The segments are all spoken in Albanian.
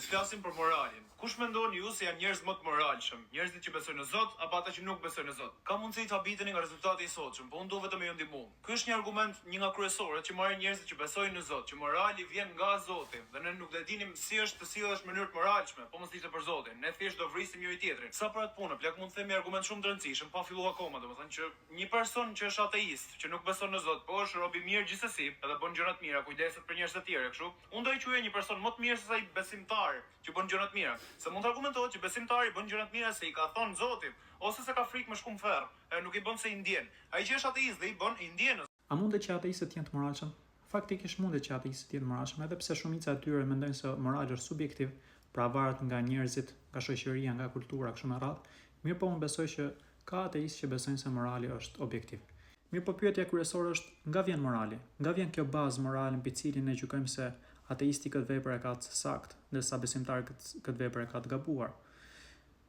Le të flasim për moralin. Kush mendoni ju se janë njerëz më të moralshëm? Njerëzit që besojnë në Zot apo ata që nuk besojnë në Zot? Ka mundësi të habiteni nga rezultati i sotshëm, po unë do vetëm me ju ndihmu. Ky është një argument, një nga kryesorët që marrin njerëzit që besojnë në Zot, që morali vjen nga Zoti dhe ne nuk do e dinim si është të sillesh në mënyrë të moralshme, po mos ishte për Zotin. Ne thjesht do vrisim njëri tjetrin. Sa për atë punë, plak mund të themi argument shumë të rëndësishëm, pa fillu akoma, domethënë që një person që është ateist, që nuk beson në Zot, po është rob i mirë gjithsesi, edhe bën gjëra të mira, kujdeset për njerëz të tjerë kështu. Unë do e quaja një person më të mirë se sa i besimtar që bën gjëra të mira. Se mund të argumentohet që besimtari bën gjëra të mira se i ka thonë Zoti, ose se ka frikë me shku në ferr, e nuk i bën se i ndjen. Ai që është ateist dhe i bën, i ndjen. A mundet që ateistët të jenë të moralshëm? Faktikisht mundet që ateistët të jenë të moralshëm, edhe pse shumica e tyre mendojnë se morali është subjektiv, pra varet nga njerëzit, nga shoqëria, nga kultura, kështu me radhë. Mirë po unë besoj që ka ateistë që besojnë se morali është objektiv. Mirë po pyetja kryesore është nga vjen morali? Nga vjen kjo bazë morale mbi cilin ne gjykojmë se ateisti këtë vepër e ka të saktë, ndërsa besimtari këtë, këtë vepër e ka të gabuar?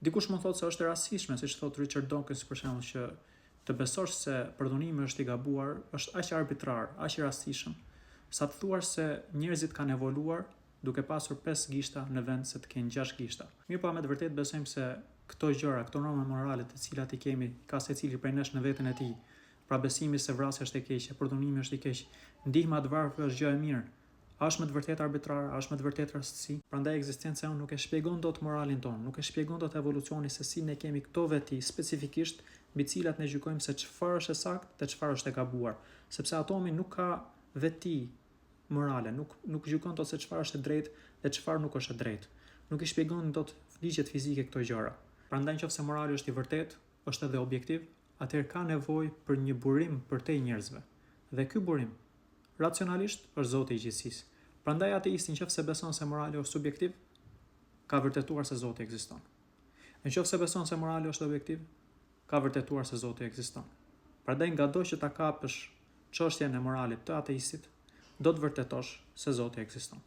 Dikush mund thotë se është e rastësishme, siç thotë Richard Dawkins për shembull që të besosh se përdhunimi është i gabuar është aq arbitrar, aq i rastësishëm, sa të thuash se njerëzit kanë evoluar duke pasur 5 gishta në vend se të kenë 6 gishta. Mirë po me të vërtetë besojmë se këto gjëra, këto norma morale të cilat i kemi, ka secili prej nesh në veten e tij, pra besimi se vrasja është e keqe, përdhunimi është i keq, ndihma të varfërve është gjë e mirë, A është me të vërtetë arbitrar, a është me të vërtetë rastësi? Prandaj ekzistenca jonë nuk e shpjegon dot moralin tonë, nuk e shpjegon dot evolucioni se si ne kemi këto veti specifikisht mbi cilat ne gjykojmë se çfarë është e saktë dhe çfarë është e gabuar, sepse atomi nuk ka veti morale, nuk nuk gjykon dot se çfarë është e drejtë dhe çfarë nuk është e drejtë. Nuk i shpjegon dot ligjet fizike këto gjëra. Prandaj nëse morali është i vërtetë, është edhe objektiv, atëherë ka nevojë për një burim përtej njerëzve. Dhe ky burim racionalisht është Zoti i gjithësisë. Prandaj ateisti nëse beson se morali është subjektiv, ka vërtetuar se Zoti ekziston. Në qoftë se beson se morali është objektiv, ka vërtetuar se Zoti ekziston. Prandaj ngado që ta kapësh çështjen e moralit të ateistit, do të vërtetosh se Zoti ekziston.